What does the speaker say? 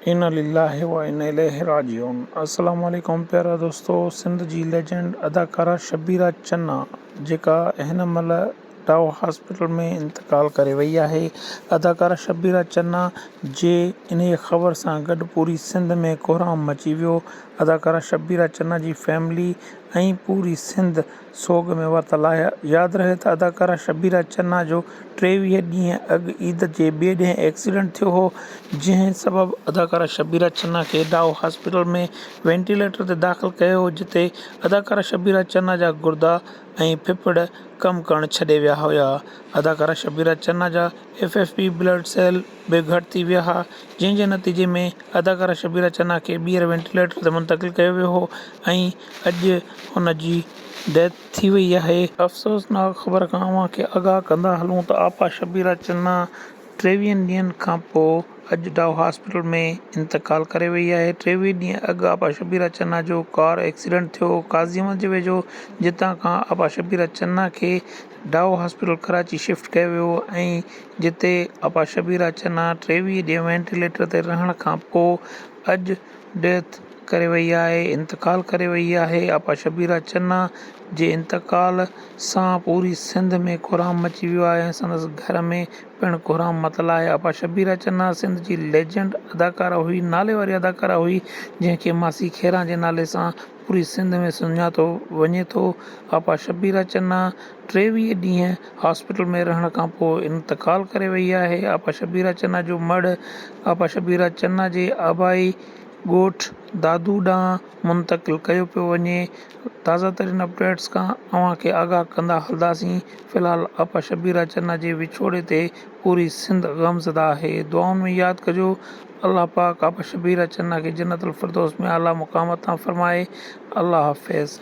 انا لله و انا اليه راجعون السلام عليڪم پيارا دوستو سنڌ جي ليجنڊ اداڪارا شبيرا چنا جيڪا هن مهل ڊائو هاسپيٽل ۾ انتقال ڪري وئي آهي اداڪارا شبيرا چنا جي انهي خبر سان گڏ پوري سنڌ ۾ ڪهرام مچي ويو اداڪارا شبيرا چنا جي فيملي ۽ پوري سنڌ سوڳ ۾ ورتل آهي. ياد رهي ته اداڪارا شبيرا چنا جو 23 ڏينهن اڳ عيد جي ٻئي ڏينهن ايڪسيڊنٽ ٿيو هو، جنهن سبب اداڪارا شبيرا چنا کي ڊائو هاسپيٽل ۾ وينٽيليٽر تي داخل ڪيو ويو، جتي اداڪارا شبيرا چنا جا گردا ۽ ڦڦڙ ڪم ڪرڻ ڇڏي ويا هيا. اداڪارا شبيرا چنا جا F F P blood cell به گهٽ ٿي ويا ها، جنهن جي نتيجي ۾ اداڪارا شبيرا چنا کي ٻيهر وينٽيليٽر تي منتقل ڪيو ويو هو ۽ اڄ هن جي ڊيٿ ٿي وئي آهي. افسوسناڪ خبر کان اوهان کي آگاهه ڪندا هلون ته آپا شبيرا چنا ٽيويهن ڏينهن کان پوء اڄ ڊائو هاسپيٽل ۾ انتقال ڪري وئي آهي. 23 ڏينهن اڳ آپا شبيرا چنا جو ڪار ايڪسيڊنٽ ٿيو هو قاضي احمد جي ويجهو جتان کان آپا شبيرا چنا کي ڊائو هاسپيٽل ڪراچي شفٽ ڪيو ويو ۽ جتي آپا شبيرا چنا 23 ڏينهن وينٽيليٽر تي رهڻ کان پوء اڄ ڊيٿ ڪري وئي آهي انتقال ڪري وئي آهي آپا شبيرا چنا جي انتقال سان پوري سنڌ ۾ ڪهرام مچي ويو آهي ۽ سندس گهر ۾ پڻ ڪهرام متل آهي آپا شبيرا چنا سنڌ جي ليجنڊ اداڪارا هئي نالي واري اداڪارا هئي جنهن کي ماسي خيران جي نالي سان پوري سنڌ ۾ سڃاتو وڃي ٿو. آپا شبيرا چنا 23 ڏينهن هاسپيٽل ۾ رهڻ کان پوء انتقال ڪري وئي آهي. آپا شبيرا چنا جو مڙهه آپا شبيرا چنا جي آبائي ڳوٺ دادو ڏانهن منتقل ڪيو پيو وڃي. تازه ترين اپڊيٽس کان اوهان کي آگاهه ڪندا هلنداسين. في الحال آپا شبيرا چنا جي وڇوڙي تي پوري سنڌ غمزده آهي. دعائن ۾ ياد ڪجو. الله پاڪ آپا شبيرا چنا کي جنت الفردوس ۾ اعليٰ مقام عطا فرمائي. الله حافظ.